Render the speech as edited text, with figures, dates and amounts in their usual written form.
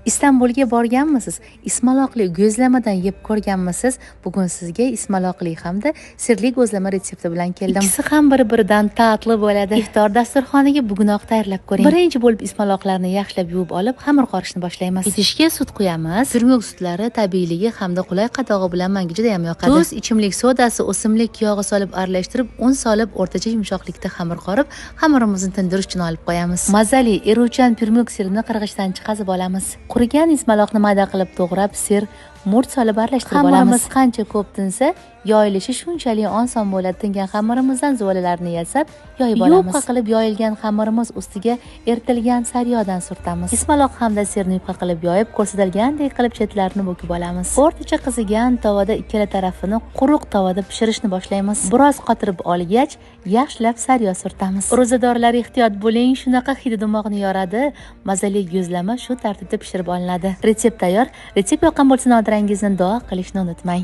Istanbulga borganmisiz? Ismaloqli go'zlamadan yeb ko'rganmisiz? Bugun sizga ismaloqli hamda sirli go'zlama retsepti bilan keldim. Ikkisi ham bir-biridan tatli bo'ladi. Iftor dasturxoniga bugunoq tayyorlab ko'ring. Birinchi bo'lib ismaloqlarni yaxshilab yuvib olib, xamir qorishni boshlaymiz. Idishga sut quyamiz. Turmuk sutlari tabiiyligi hamda qulay qadog'i bilan menga juda ham yoqadi. Tuz, ichimlik sodasi, o'simlik yog'i solib aralashtirib, un solib, o'rtacha yumshoqlikda xamir qorib, xamirimizni tindirish uchun olib qo'yamiz. Mazali eruvchan turmuk sirini qirg'ichdan chiqazib olamiz. Qurigan ismaloqni mayda qilib to'g'rab, sir, murt solib aralashtirib olamiz. Xamirimiz qancha ko'p tinsa, yoyilishi shunchalik oson bo'ladi. Tingan xamirimizdan zuvalalarni yasab, yoyib olamiz. Yupqa qilib yoyilgan xamirimiz ustiga eritilgan sariyog'dan surtamiz. Ismaloq hamda sirni yupqa qilib yoyib, ko'rsatilgandek qilib chetlarini bukib olamiz. O'rtacha qizigan tovada ikkala tarafini quruq tovada pishirishni boshlaymiz. Biroz qotirib olgach, yaxshilab sariyog' surtamiz. Ro'zadorlar ehtiyot bo'ling, shunaqa hidi dimog'ni yoradi. Mazali go'zlama shu tartibda pishirib olinadi. Retsept tayyor. Retsept yoqqan bo'lsa, notirangizni duo qilishni unutmang.